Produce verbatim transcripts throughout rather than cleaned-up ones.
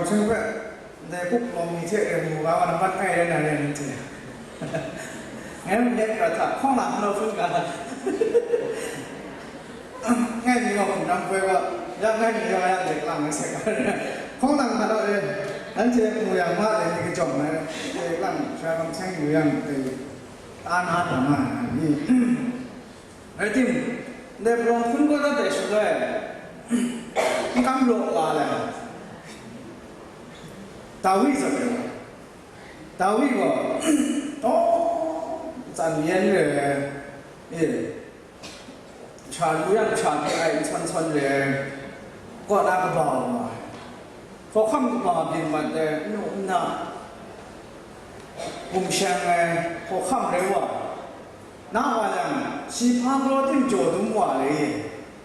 Hpyen hpe, ndai kup lawm ni hte reng mu ga wa, nampat kai rai na rai nanhte. Ngai mung nek prat hta, hkawng lang hkau hpun ga. Ngai mi gaw hkum ram poi ga, ya ngai mi gaw ya dek lang ai se ga. Hkawng lang hta law e, nanhte mu yang ma dai ni kajawng ai, dek lang sha kam seng yu yang dai, ta na ta nga ai ni. Rai timung, ndai palawng hpun gaw dat ai shaloi, n kam raw wa ai. Dawi zawn ai. Dawi gaw, taw, tsan yen re ai, e, sha lu yang sha pyi ai nsan sawn re ai, kaw na kaba wa ai, hkawhkam kaba byin mat ai, n-, n-, na, bum shang ai, hkawhkam rai wa ai. Na wa yang, shi hpa galaw tim jaw dum wa le,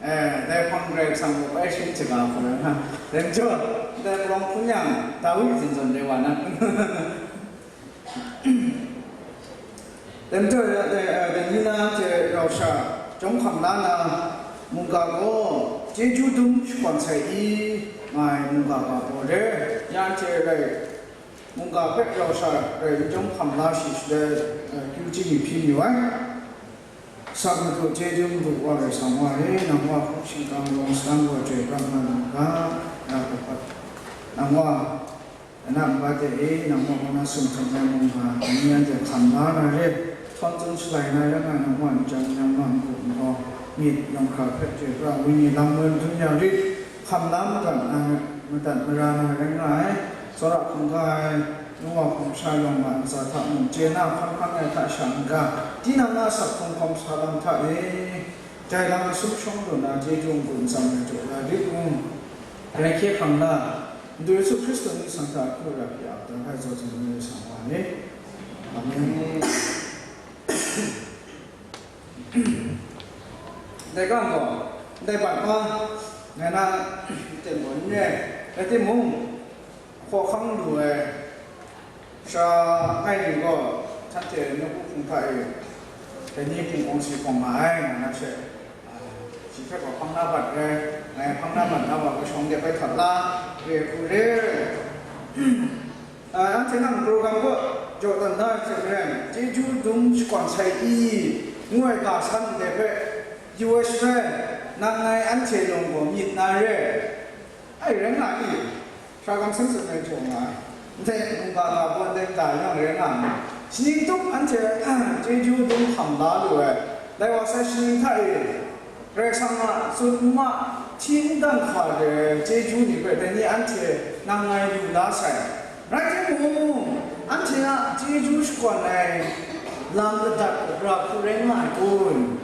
eh, dai hpang Karai Kasang muk ai shing shaga hku rai na, dai majaw, dai palawng hpun yang, Dawi zawn zawn rai wa na. Dai majaw, dai, eh, dai ni na hte rau sha, jawm hkam la na, mungga gaw, chyeju dum shakawn sai i, nga ai mungga ga gaw re, ya hte rai, mungga hpe rau sha rai n jawm hkam la shi shaloi, eh, kyu chyi ni hpyi ni ai. Asak Madu chyeju madu wa rai sa wa e, nang wa hpung shingkang rawng salang wa chyoi pra nga na nga, ya hpe hpat. Nang wa, na nba de e, nang wa kaw na sumhkam ai mungga, ni anhte hkam la na re, htawn tsun shalai na rai nga, nang wa n jang n yang ma n gu n gaw, myit, yawng hkra hpe chyoi pra, wenyi lam woi madun ya rit, hkam la madat na, madat mara na rai nga ai, tsawra hkungga ai, Noa hpung sha yawng a ntsa hta mung chye na hpang hpang ai hta sha n-ga, tinang a asak hkrung hkawm sa lam hta e, jai lam sum shawng lu na chyeju n-gun tsam ai jaw la rit u. Rai hkye hkrang la, Madu Yesu Hkristu myit sang hta hkru ra hpyi a, dai hkai zaw jang ni sa wa ni. Amen. Dai kang gaw, dai bat hpa, ngai na ten gaw n re, rai timung, hkawhkam lu ai, sha ai ni gaw, htanhte nawku hpung hta e, dai ni hpung kawng si hkawng nga ai, nga na she, a, shi hpe gaw hpang na bat re, ngai hpang na bat na wa, kashawng de bai htat la, re hku re. A, anhte nang program kaw jaw dan da ai hte maren, chyeju dum shakawn sai i, ngu ai ga san ndai hpe, yu ai shaloi, nang ngai anhte lawng gaw myit na re. Ai, rai nga i, sha kam seng seng ai jaw nga ai. Ndai mungga ga baw ndai ga yang rai nga ai. Shaning tup anhte chyeju dum hkam la lu ai. Dai wa sai shaning hta e, Karai Kasang a tsun ma hti n dan hka re ai chyeju ni hpe dai ni anhte nang ngai lu la sai. Rai timung, anhte a chyeju shakawn ai lam ladat u ra hku rai nga ai kun?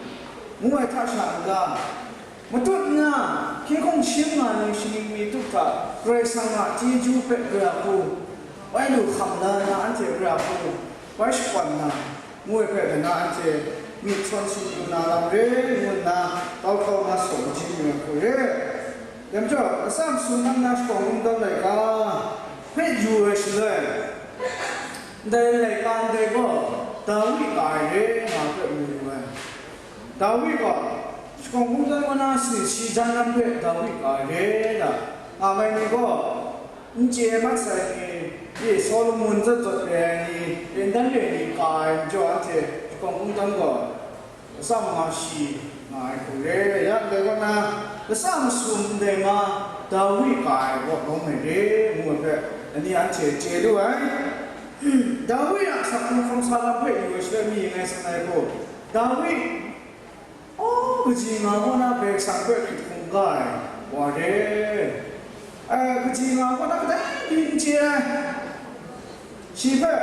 Ngu ai hta sha n-ga, matut nna, hkying hkawng shim nga ai shaning mi tup hta Karai Kasang a chyeju hpe gara hku, bai lu hkam la na anhte gara hku, bai shakawn na, ngu ai hpe dana anhte myit shawn sumtu na lam re ngu nna, tau hkau na saw majin yu ai hku re. Dai majaw, atsam sung nang na shakawng kungdawn laika hpe yu ai shaloi, ndai laika ndai gaw Dawi ka ai re nga hpe mu yu ai. Dawi gaw, shakawng kungdawn kaw na si, si jan lam hpe Dawi ka ai re da, nga ai ni gaw, n chye mat sai ni, i Solomon zawn zawn re ai ni, pen dan re ai ni ka ai majaw, anhte shakawng kungdawn gaw, atsam nga shi nga ai hku re, ya ndai kaw na, atsam sum ndai ma, Dawi ka ai gaw lawm ai re, ngu ai hpe, ani anhte chye lu ai. Dawi a asak hkrung hkawm sa lam hpe yu ai shaloi mi ngai tsun ai gaw, Dawi, aw, kaji nga kaw na Karai Kasang hpe hkrit hkungga ai wa re. Ai, kaji nga kaw na kadai mi n chye ai. Shi hpe,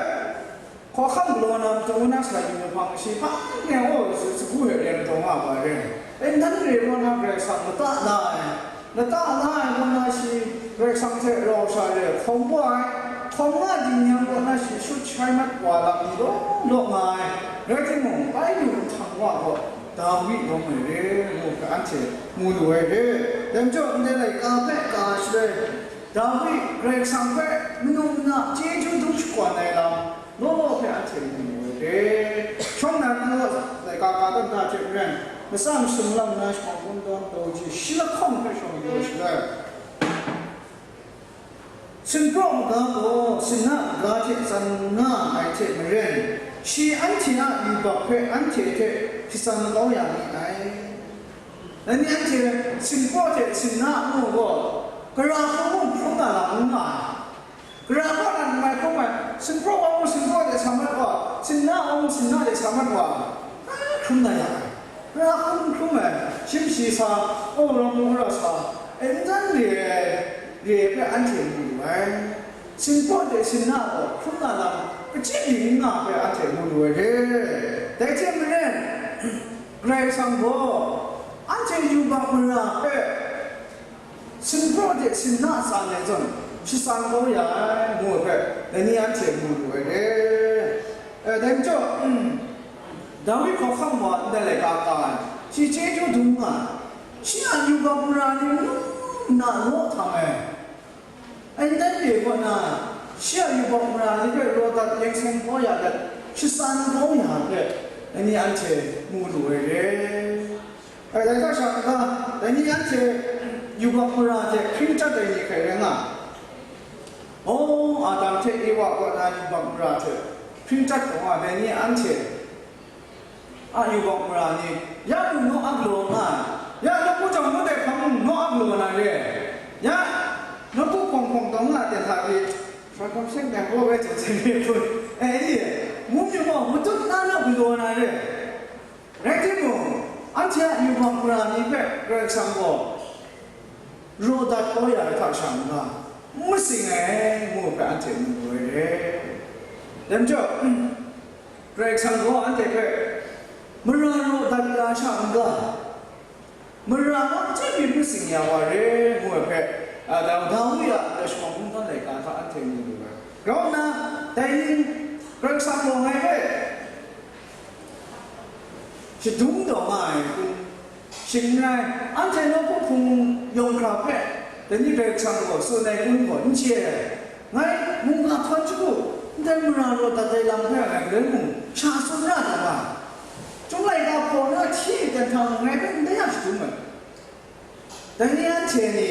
hkawhkam galaw na matu na sa yu ai hpang, shi hpang de, aw, sagu hpe rem taw nga wa re. E, nang re kaw na Karai Kasang lata la ai. Lata la ai kaw na shi Karai Kasang hte rau sha re hkawm wa ai, hkawm nga ding yang kaw na shi shut shai mat wa lam ni law law nga ai, rai timung, bai lu nhtang wa gaw Dawi lawm ai re, ngu hpe anhte mu lu ai re. Dai majaw, ndai laika hpe ka ai shaloi, Dawi Karai Kasang hpe manu mana chyeju dum shakawn ai lam, law law hpe anhte mu mu ai re. Shawng na ngu laika ka dan da hte maren, matsan sung lam na shawng kungdawn taw ji shi lahkawng hpe shawng yu ai shaloi, Sinpraw maga gaw sinna maga hte tsan nga ai hte maren, shi anhte a yubak hpe anhte hte shatsang kau ya mi ai. Dai ni anhte sinpraw hte sinna a mu gaw, gara hkrum mung hkrum na lam n nga ai. Gara kaw na n mai hkrum ai, sinpraw wa mung sinpraw hte sa mat wa, sinna wa mung sinna hte sa mat wa, hkrum na ya ai. Gara hkrum hkrum ai, shim shi sa, aw rawng mung ra sa, e, n dan re ai, re ai hpe anhte mu lu ai. Sinpraw hte sinna gaw hkrum na lam, kachyi ling n nga hpe anhte mu lu ai re. Dai hte maren, Karai Kasang gaw anhte yubak mara hpe sinpraw hte sinna tsan ai zawn, shatsang kau ya ai, ngu ai hpe, dai ni anhte mu lu ai re. E, dai majaw, Dawi hkawhkam wa ndai laika ka ai, shi chyeju dum nga ai, shi a yubak mara ni mung nna naw htam ai. Ndai re kaw na, shi a yubak mara ni hpe raw dat yeng seng kau ya dat, shatsang kau ya hpe, dai ni anhte mu lu ai re. Ai, dai hta sha n-ga, dai ni anhte yubak mara hte hpring chyat ai ni hkrai rai nga, oh, Adam hte Ewa kaw na yubak mara hte hpring chyat kau nga, dai ni anhte a yubak mara ni, ya mung naw ap law nga ai, ya nawku jawng naw dai hpang mung naw ap law na re, ya nawku hpawng hpawng taw nga ai ten hta pyi, hkra hkam seng dang gaw bai tsun seng re hpun, e, i, mung myu gaw matut na naw galaw na re. Rai timung, anhte a yubak mara ni hpe Karai Kasang gaw raw dat kau ya ai hta sha n-ga, n masing ai, ngu hpe anhte mu lu ai re. Dai majaw, Karai Kasang gaw anhte hpe mara raw dat ya sha n-ga, mara nga n chye myit masing ya wa re, ngu ai hpe, a, Daw-, Dawi a ndai shawng mungkan laika hta anhte mu lu ai. Grau nna, dai ni Karai Kasang gaw ngai hpe shadum taw nga ai kun, shing n rai, anhte nawku hpung yawng hkra hpe dai ni Karai Kasang gaw tsun ai kun gaw n chye ai. Ngai mungga hkawn shagu, ndai mara raw dat ai lam hpe ngai galoi mung sha tsun ra na nga ai. Chyum laika hpaw na hti ten hta ngai hpe ndai a shadum ai. Dai ni anhte ni,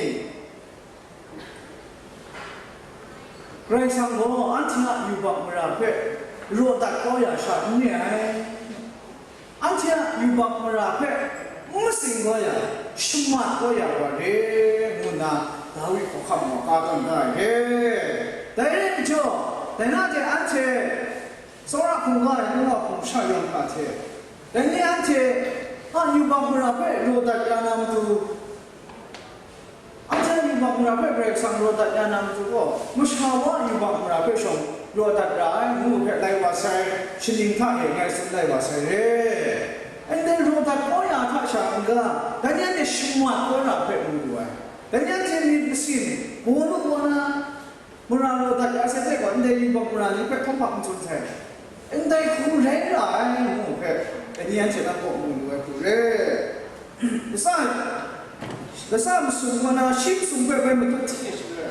Karai Kasang gaw anhte a yubak mara hpe raw dat kau ya sha n re ai. Anhte a yubak mara hpe n masing kau ya, shamat kau ya wa re, ngu nna Dawi hkawhkam wa ka tawn da ai re. Dai rai majaw, dai na hte anhte tsawra hkungga ai ngu wa hpung sha yawng hta hte, dai ni anhte a yubak mara hpe raw dat ya na matu, anhte a yubak mara hpe Karai Kasang raw dat ya na matu gaw, masha wa a yubak mara hpe shawng raw dat ra ai, ngu hpe lai wa sai, shaning hta e ngai tsun lai wa sai re. Ndai raw dat kau ya hta sha n-ga, dai ni anhte shamat kau na hpe mu lu ai. Dai ni anhte myit masin, gaw lu gaw na, mara raw dat ya sai hte gaw, ndai yubak mara ni hpe hkawm hkap n tsun sai. Ndai hku rai ra ai, ngu hpe, dai ni anhte nang kaw mu lu ai hku re. Lasa, lasa masum kaw na shi masum hpe bai matut hti shaloi,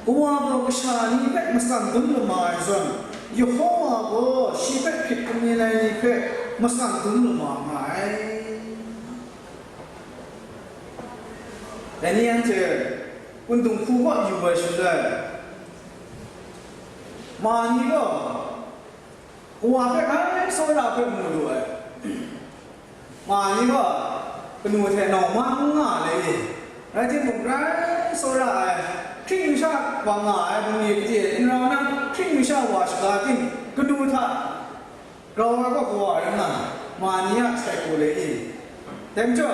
Kawa gaw kasha ni hpe matsan dum lama ai zawn, Yehova gaw shi hpe hpit kamyin ai ni hpe matsan dum lama nga ai. Dai ni anhte, Kundung hku kaw yu ai shaloi, ma ni gaw Kawa hpe grai tsawra hpe mu lu ai. Ma ni gaw kanu hte nau ma n nga ai le i, rai timung, grai tsawra ai, hkring masha wa nga ai bungli gade n rau nna, hkring masha wa shaga ting, kanu hta grau ai gaw kawa rai nga, ma ni a sai hku le i. Dai majaw,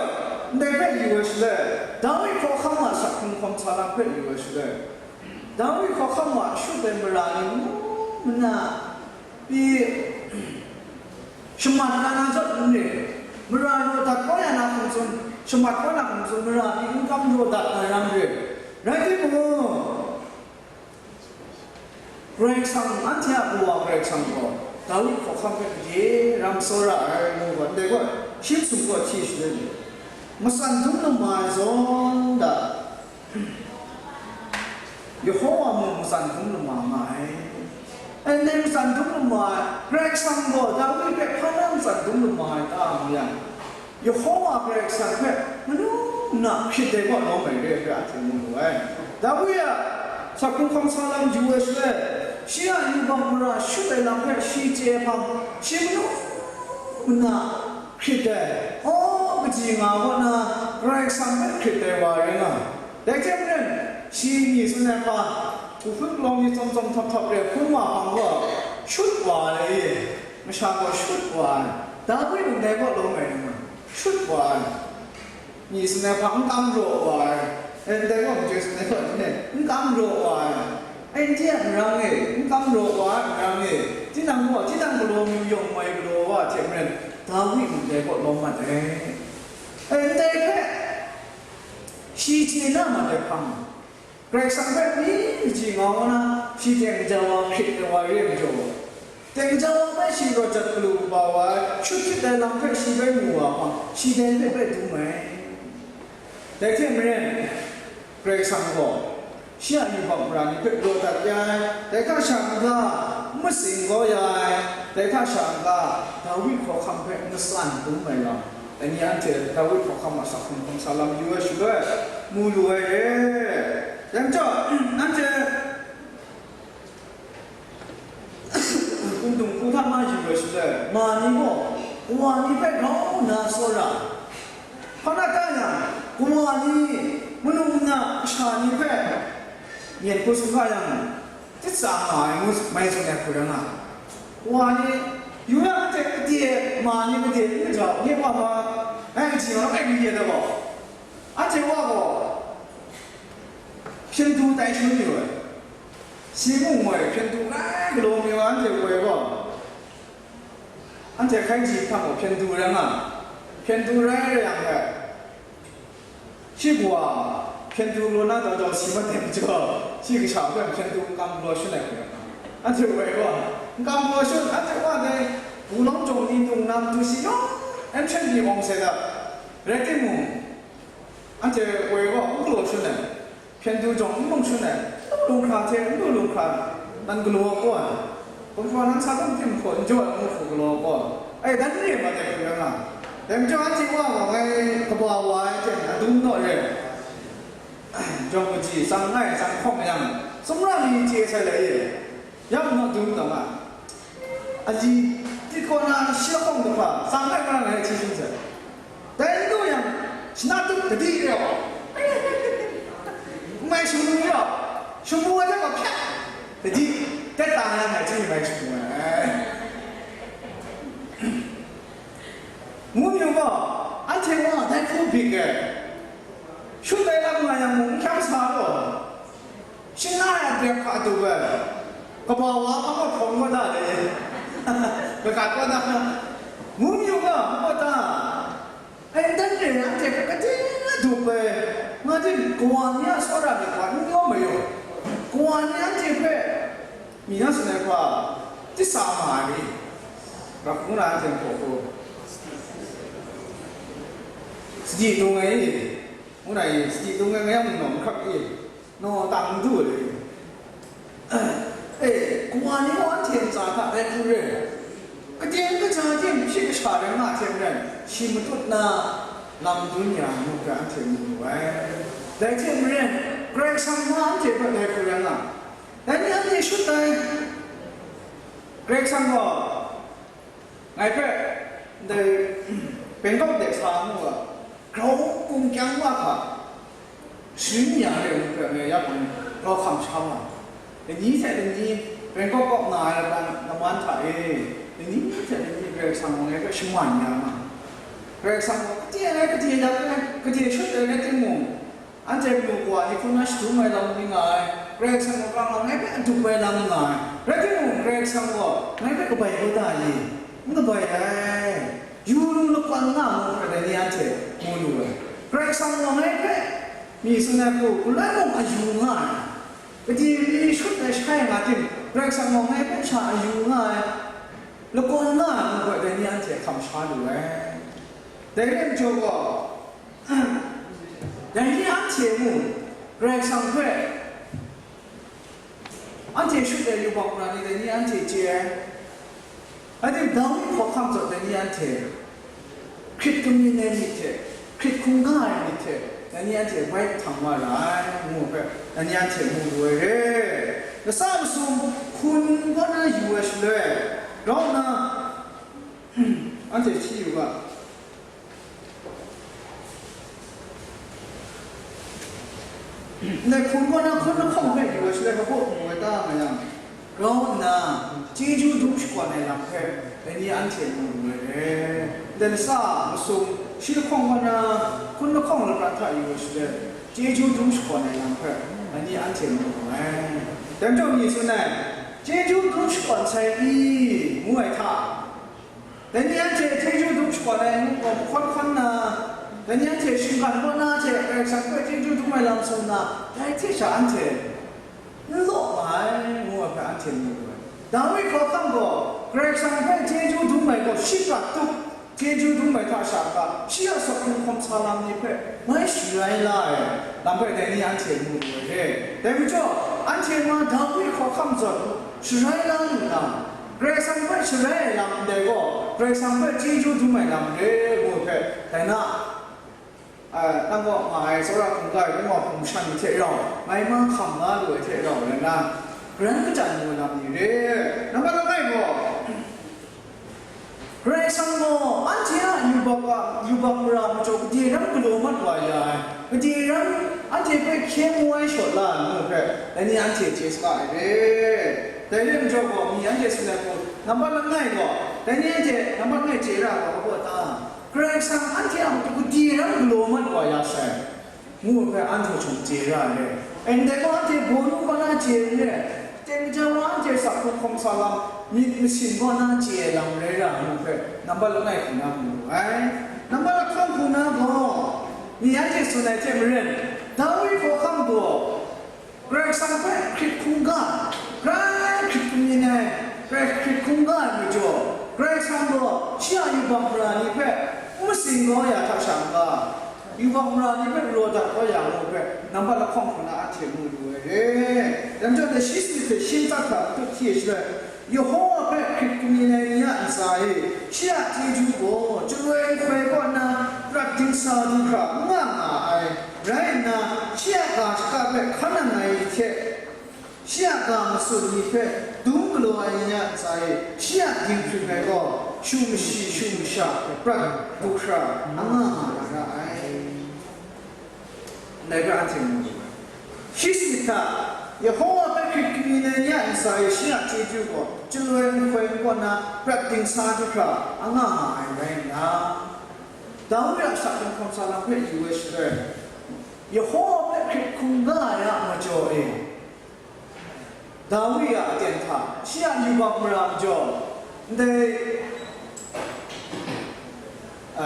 ndai hpe yu ai shaloi, Dawi hkawhkam a asak hkrung hkawm sa lam hpe yu ai shaloi, Dawi hkawhkam a shut ai mara ni mung nna pyi shamat na na zawn n re, mara raw dat kau ya na hkum tsun, shamat kau na hkum tsun, mara pyi n kam raw dat na ram re. Rai timung, Karai Kasang, anhte a Kawa Karai Kasang gaw Dawi hkawhkam hpe gade ram tsawra ai ngu gaw, ndai gaw shi masum gaw hti shaloi ni, matsan dum lama ai zawn da, Yehova mung matsan dum lama nga ai. Ndai matsan dum lama ai, Karai Kasang gaw Dawi hpe hpa na matsan dum lama ai ta ngu yang, Yehova Karai Kasang hpe manu nna hkrit ai kaw lawm ai re ai hpe anhte mu lu ai. Dawi a Sa hkrung hkawm sa lam yu ai shaloi, shi a yubak mara shut ai lam hpe shi chye ai hpang, shi manu muna hkrit ai, aw, kaji nga kaw na, Karai Kasang hpe hkrit ai wa rai nga ai. Dai hte maren, shi mi tsun ai hpa, Uhput palawng ni tsawm tsawm htawp htawp re hpung wa hpang gaw, shut wa ai e, masha gaw shut wa ai, Dawi ndai kaw lawm ai rai nga, shut wa ai. Mi tsun ai hpa, n kam raw wa ai, e, ndai gaw, majaw tsun ai hpa, n kam raw wa ai, e, n hte a marang e, n kam raw wa ai marang e, tinang gaw, tinang galaw amyu yawng mai galaw wa ai hte maren, Dawi ndai kaw lawm mat ai. E, ndai hpe, shi chye na mat ai hpang, Karai Kasang hpe mi kaji nga wa na, shi teng ja wa hkrit ai wa re ai majaw, teng ja wa hpe shi rawt jat galu kaba wa ai, shut hkrit ai lam hpe shi bai mu wa hpang, shi dai hpe bai dum ai. Dai hte maren, Karai Kasang gaw, shi a yubak mara ni hpe raw dat ya ai, dai hta sha n-ga, n matsing kau ya ai, dai hta sha n-ga, Dawi hkawhkam hpe matsan dum ai lam, dai ni anhte Dawi hkawhkam a sa hkrung hkawm sa lam yu ai shaloi, mu lu ai re. Dai majaw, nanhte, Kungdung hku hta ma yu ai shaloi, ma ni gaw, kawa ni hpe grau nna tsawra, hpa na ta yang, kawa ni, manu muna kasha ni hpe myen hku sumga yang, tit tsa nga ai ngu mai tsun ai hku rai nga ai. Kawa ni, yu yang, anhte gade, ma ni gade n gajau, nye wa ma, ngai kaji nga ai n ye da gaw, anhte wa gaw, hpyen du tai shun yu ai. Si mung moi hpyen du rai galaw mi wa anhte woi gaw, anhte hkai ji hpang gaw hpyen du rai nga, hpyen du rai rai yang hpe, shi gaw hpyen du galaw na taw jau si mat ai majaw, shi kasha hpe hpyen du n kam galaw shun ai hpe, anhte woi gaw, n kam galaw shun, anhte wa dai, Gu Lawng Jawng ni nung na matu si yawng, n hpyen di awng sai dat, rai timung, anhte woi gaw, n galaw shun ai. Hpyen du jawng n lung shun ai, n lu lunghkra hte n lu lunghkra nan galaw kau ai, Kumhpa nan sa dum tim hpaw n jaw ai ngu hku galaw kau ai, dan re ai mat ai hku rai nga. Dai majaw anhte wa gaw ngai kaba wa ai hte adum naw re ai, jawng kaji, tsang ngai, tsang hkawng yang, sumra mi chye sai lai e. Yang naw dum taw nga, ali tit kaw na shi lahkawng du hpa, tsang ngai karan ai hti shin sai. Dai n du yang, shana tup dadi re wa, n mai shamu re wa, shamu ai hte gaw hpyak, dadi, dat ta na ngai hti mai shamu ai. Ngu mi u gaw, anhte wa dai hku bik ai, shut ai lam nga yang mung n hkyam sa gaw, shana ai atrep hka dup ai, kaba wa hpa gaw hpawng kau da le, kagat kau da, ngu mi u ga, n kau da, ai, dan re anhte hpe kating a dup ai, nga tim, kawa ni a tsawra myit hpa n yawm mayu, kawa ni anhte hpe mi na tsun ai hpa, tit sa ma ai ni, ra hkung na anhte hpaw hku, sadi dung ai ni, ngu na i, sadi dung ai mayam nnaw n hkap i, naw tang n du ai. E, kawa ni gaw anhte ntsa hta dai hku re ai. Katen kaja ting hpyi kasha rai nga hte maren, shi matut na lam dun ya ngu hpe anhte mu lu ai. Dai hte maren, Karai Kasang gaw anhte hpe dai hku rai nga ai. Dai ni anhte shut ai. Karai Kasang gaw, ngai hpe, ndai, Bangkok de sa mu ga, grau kung kyang wa hka, sharin ya re ngu hpe ngai ya hpang grau hkam sha ma. Lani hte lani, Bangkok kaw nga ai lam, laman hta e, lani hte lani Karai Kasang gaw ngai hpe shaman ya ma. Karai Kasang gaw, kade ai, kade yak ai, kade shut ai rai timung, anhte manu kawa ni hpung na shadum ai lam ni nga ai, Karai Kasang gaw, kang ngai hpe adup ai lam nga ai, rai timung, Karai Kasang gaw ngai hpe kabai kau da i? N kabai ai. Yu lu, lakwan nga mu hkra dai ni anhte mu lu ai. Karai Kasang gaw ngai hpe mi tsun ai hku, galoi mung a yu nga ai. Kade mi shut ai shai nga tim, Karai Kasang gaw ngai hpe sha a yu nga ai. Lakwan nga ai mu hkra dai ni anhte hkam sha lu ai. Dai rai majaw gaw, dai ni anhte mung, Karai Kasang hpe anhte shut ai yubak mara ni dai ni anhte chye ai. Rai tim, Dawi hkawhkam zawn dai ni anhte, hkrit kamyin ai myit hte, hkrit hkungga ai myit hte, dai ni anhte bai htam wa ra ai, ngu hpe, Dai ni anhte mu lu ai re. Kasa masum hkun kaw na yu ai shaloi, grau nna, anhte hti yu ga. Ndai hkun kaw na hkun lahkawng hpe yu ai shaloi, hpa baw mu ai ta nga yang, grau nna, chyeju dum shakawn ai lam hpe, dai ni anhte mu lu ai re. Ndai kasa masum shi lahkawng kaw na hkun lahkawng lapran hta yu ai shaloi, chyeju dum shakawn ai lam hpe, dai ni anhte mu lu ai. Dai majaw mi tsun ai, chyeju dum shakawn sai i, ngu ai hta, dai ni anhte chyeju dum shakawn ai ngu gaw hkawn hkawn nna, dai ni anhte shinggan kaw na hte Karai Kasang hpe chyeju dum ai lam tsun nna, dai hte sha anhte n law nga ai, ngu ai hpe anhte mu lu ai. Dawi hkawhkam gaw, Karai Kasang hpe chyeju dum ai gaw shi prat tup, chyeju dum ai hta sha hkra, shi a asak hkrung hkawm sa lam ni hpe mai sharai la ai lam hpe dai ni anhte mu lu ai re. Dai majaw, anhte nga Dawi hkawhkam zawn sharai la lu na, Karai Kasang hpe sharai ai lam ndai gaw, Karai Kasang hpe chyeju dum ai lam re, ngu ai hpe, dai na, a, nang kaw nga ai tsawra hkungga ai, nang kaw hpung shan hte rau, ngai ma hkam nga lu ai hte rau, rai nna, karan kachyan mu ai lam ni re. Nambat langai gaw, Karai Kasang gaw anhte a yubak a, yubak mara majaw gade ram galaw mat wa ya ai, gade ram anhte hpe hkye mu ai shaw la ai ngu hpe, dai ni anhte chye saga ai re. Dai re majaw gaw, mi anhte tsun ai hku, nambat langai gaw, dai ni anhte nambat langai chye ra ai gaw, hpa baw ta? Karai Kasang anhte a matu gade ram galaw mat wa ya sai, ngu ai hpe anhte chyawm chye ra ai re. Ndai gaw anhte bawnu kaw na chye n re, teng ja wa anhte asak hkrung hkawm sa lam, myit masin kaw na chye ai lam rai ra ai ngu hpe, nambat langai hku na mu lu ai. Nambat lahkawng hku na gaw, mi anhte tsun ai hte maren, Dawi hkawhkam gaw, Karai Kasang hpe hkrit hkungga, grai hkrit hkungyin ai, grai hkrit hkungga ai majaw, Karai Kasang gaw shi a yubak mara ni hpe n masin kau ya hta sha n-ga, yubak mara ni hpe raw dat kau ya ngu hpe, nambat lahkawng hku na anhte mu lu ai re. Dai majaw, dai shi sanit hte shi nta hta matut hti ai shaloi, Yehowa hpe hkrit hkungyin ai ni a ntsa e, shi a chyeju gaw chyaloi nhtoi kaw nna prat dingsa du hkra n nga nga ai, rai nna, shi a ga shaka hpe hkan nang ai ni hte, shi a ga matsun ni hpe dum galaw ai ni a ntsa e, shi a dinghpring ai gaw, shu mashi shu masha prat du hkra n nga nga ra ai. Ndai hpe anhte mu lu ai. Shi sanit hta, Yehowa hpe hkrit hkungyin ai ni a ntsa e shi a chyeju gaw chyaloi nhtoi kaw nna prat dingsa du hkra a nga nga ai rai nna, Dawi a asak hkrung hkawm sa lam hpe yu ai shaloi, Yehowa hpe hkrit hkungga ai a majaw e, Dawi a aten hta shi a yubak mara majaw, ndai, a,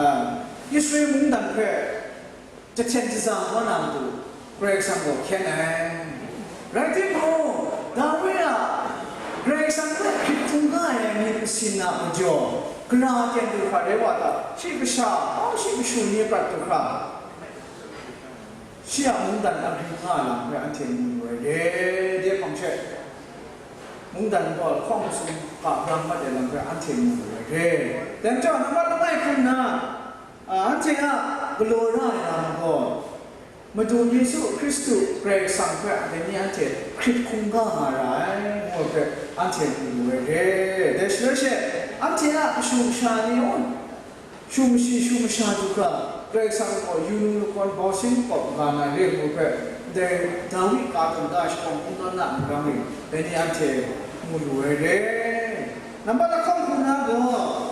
Israel mungdan hpe jahten jahzang kau na matu Karai Kasang gaw hkyen ai. Rai timung, Dawi a Karai Kasang hpe hkrit hkungga ai myit masin a majaw, gara ten du hkra rai wa ta? Shi kasha, a, shi kashu ni prat du hkra, shi a mungdan ahkring nga ai lam hpe anhte mu lu ai re, de hpang she, mungdan gaw lahkawng masum hka brang mat ai lam hpe anhte mu lu ai re. Dai majaw, nambat langai hkrum nna, a, anhte a galaw ra ai lam gaw, Madu Yesu Hkristu Karai Kasang hpe dai ni anhte hkrit hkungga nga ra ai, ngu ai hpe anhte mu lu ai re. Dai shaloi she, anhte a kashu kasha ni, shu mashi shu masha du hkra, Karai Kasang gaw yu nu lakawn bawsin kawp ga na re ngu hpe, ndai Dawi ka tawn da ai shakawng kungdawn na marang e, dai ni anhte mu lu ai re. Nambat lahkawng hku na gaw,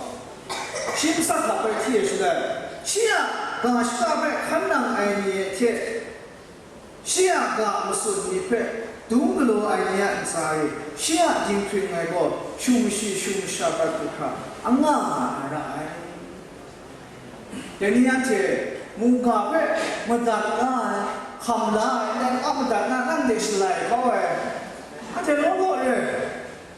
shi nta hta bai hti ai shaloi, shi a ga shaka hpe hkan nang ai ni hte, shi a ga matsun ni hpe dum galaw ai ni a ntsa e, shi a dinghpring ai gaw, shu mashi shu masha prat du hkra a nga nga ai ra ai. Dai ni anhte mungga hpe madat la ai, hkam la ai, ndai a madat na nang de shalai kau ai, anhte law law re.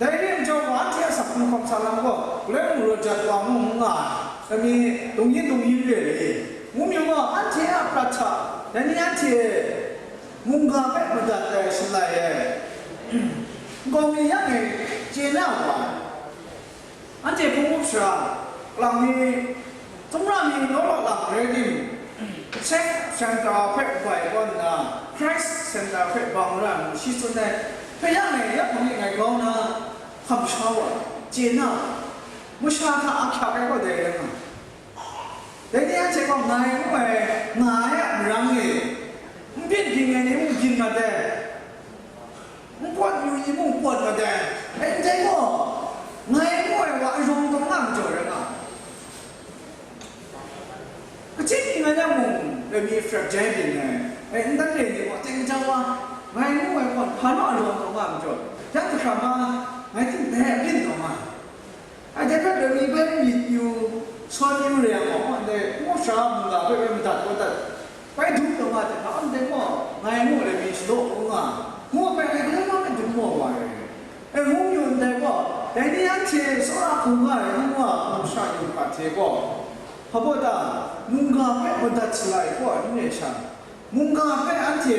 Dai re ai majaw, wa anhte a asak hkrung hkawm sa lam gaw, galoi mung raw jat wa mung n nga ai, kami dungyin dungyin re le, ngu myit gaw, anhte a prat hta, dai ni anhte mungga hpe madat ai shalai ai, nkau mi yang e chye na wa ai. Anhte hpung up sara, kalang mi, htumra mi naw law lam rai tim, Self center hpe bai kaw nna, Christ center hpe bang ra ngu shi tsun ai, hpe yang e, ya hpang ning ngai grau na hkam sha wa, chye na, masha hta ahkyak ai gaw dai rai nga. Dai ni anhte gaw ngai ngu ai, nga ai a marang e, n byin ging ai ni mung byin mat ai, n pawt yu ni mung pawt mat ai, e, ndai gaw, ngai ngu ai wa arawng taw nga majaw rai nga. Kaji ni ngai na mung, lami frap jai byin ai, e, n dan re ni gaw, teng jau wa, ngai ngu ai gaw, hpa naw arawng taw nga majaw, yang hkra ma, ngai ting dai a byin taw nga. Ai dai hpe lami bai myit yu, sawn yu re ai gaw, ndai ngu sha mungga hpe rai madat kau dat, bai dum taw nga hte hpa ndai gaw, ngai ngu ai lami shadaw kau nga, ngu ai hpe ngai galoi ma hpe dum maw wa ai. E, ngu yu ndai gaw, dai ni anhte tsawra hkungga ai ngu a hpung sha yu hkra hte gaw, hpa baw ta, mungga hpe madat sala ai gaw n re sha, mungga hpe anhte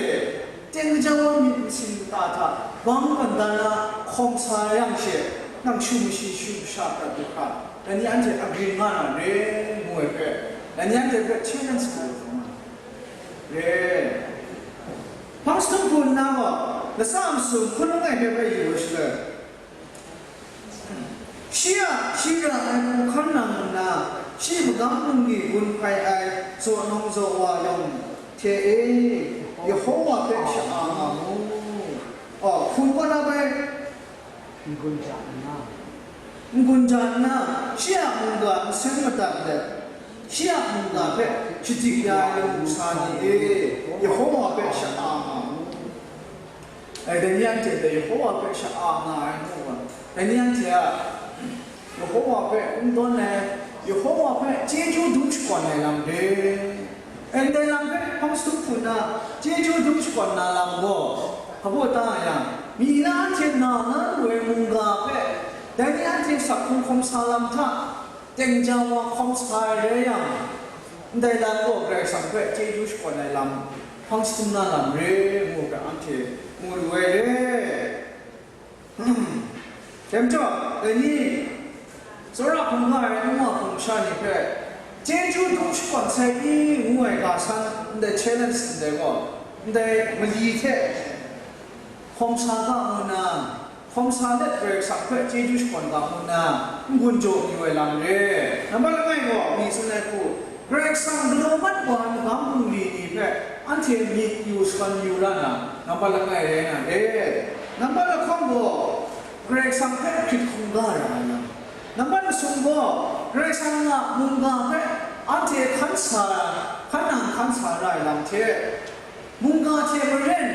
teng jau wa myit masin mata hta bang gawn dan na hkawm sa yang she, nang shu mashi shu masha prat du hkra, dai ni anhte agrin nga na re, ngu ai hpe, dai ni anhte hpe challenge hku yu nga ai. Re. Hpang sumhpun na gaw, latsa masum hpunung ai hpe bai yu ai shaloi, shi a shi ra ai hku hkan nang nna, shi magam bungli gun hpai ai zaw nawng zaw wa yawng hte e, Yehowa hpe sha-a nga mu. Aw, hkum kaw na bai, n-gun ja nna, n-gun ja nna, shi a mungga nsen madat let, shi a mungga hpe shadik ya ai lamu sa ni e, Yehowa hpe sha-a nga mu. Ai, dai ni anhte hpe Yehowa hpe sha-a nga ai ngu ai. Dai ni anhte a Yehowa hpe n dawn ai, Yehowa hpe chyeju dum shakawn ai lam re. Ai, ndai lam hpe hpang sum hku nna, chyeju dum shakawn na lam gaw, hpa baw ta yang, mi na anhte na na lu ai mungga hpe, dai ni anhte sak hkrung hkawm sa lam hta, teng jau wa hkawm sa ai rai yang, ndai lam gaw Karai Kasang hpe chyeju shakawn ai lam, hpang sum na lam re, ngu hpe anhte mu lu ai re. Dai majaw, dai ni, tsawra hkungga ai ngu a hpung sha ni hpe, chyeju dum shakawn sai i ngu ai ga san, ndai challenge ndai gaw, ndai mali hte hkawm sa ga ngu nna, hkawm sa let Karai Kasang hpe chyeju shakawn ga ngu nna, n-gun jaw yu ai lam re. Nambat langai gaw, mi tsun ai hku, Karai Kasang galaw mat wa ai magam bungli ni hpe anhte myit yu shakawn yu ra na, nambat langai rai na re. Nambat lahkawng gaw, Karai Kasang hpe hkrit hkungga ra ai lam. Nambat masum gaw, Karai Kasang a mungga hpe anhte hkan sa, hkan nang hkan sa ra ai lam hte, mungga hte maren,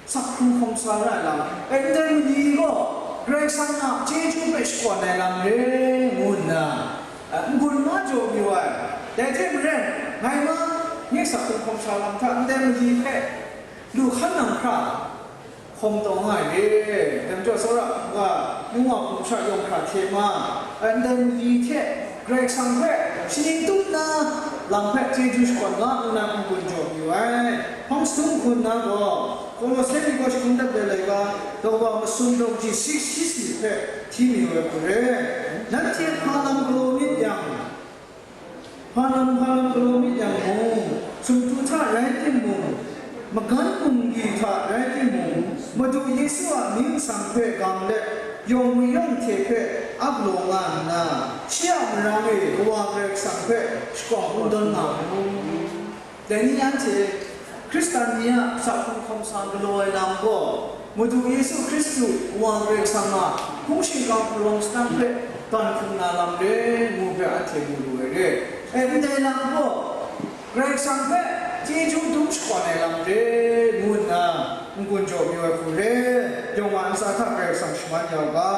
sak hkrung hkawm sa ra ai lam, ndai mali gaw Karai Kasang a chyeju hpe shakawn ai lam re, ngu nna, a, n-gun ma jaw yu ai. Dai hte maren, ngai ma, nye sak hkrung hkawm sa lam hta ndai mali hpe lu hkan nang hkra hkawm taw nga ai re. Dai majaw, tsawra hkungga, ngu a hpung sha yawng hkra hte ma, a, ndai mali hte Karai Kasang hpe shaning tup nna lam hpe chyeju shakawn ga ngu na n-gun jaw yu ai. Hpang sum hku nna gaw, Kolose ni gaw shagun dat ai laika, daw wa masum daw kaji sixty-six hpe hti mayu ai hku re. Nanhte hpa lam galaw myit yang, hpa lam hpa lam galaw myit yang mung, sumtu hta rai timung, magan bungli hta rai timung, Madu Yesu a mying masang hpe gang let, yawng mayawng hte hpe ap law nga nna, shi a marang e Kawa Karai Kasang hpe shakawn kungdawn nga mu. Dai ni anhte Hkristan ni a sak hkrung hkawm sa galaw ai lam gaw, Madu Yesu Hkristu Wa Karai Kasang a hpung shingkang hparawng sanang hpe ban hkrung na lam re, ngu hpe anhte mu lu ai re. E, ndai lam gaw, Karai Kasang hpe chyeju dum shakawn ai lam re, ngu nna n-gun jaw mayu ai hku re, yawng a ntsa hta Karai Kasang shaman ya u ga.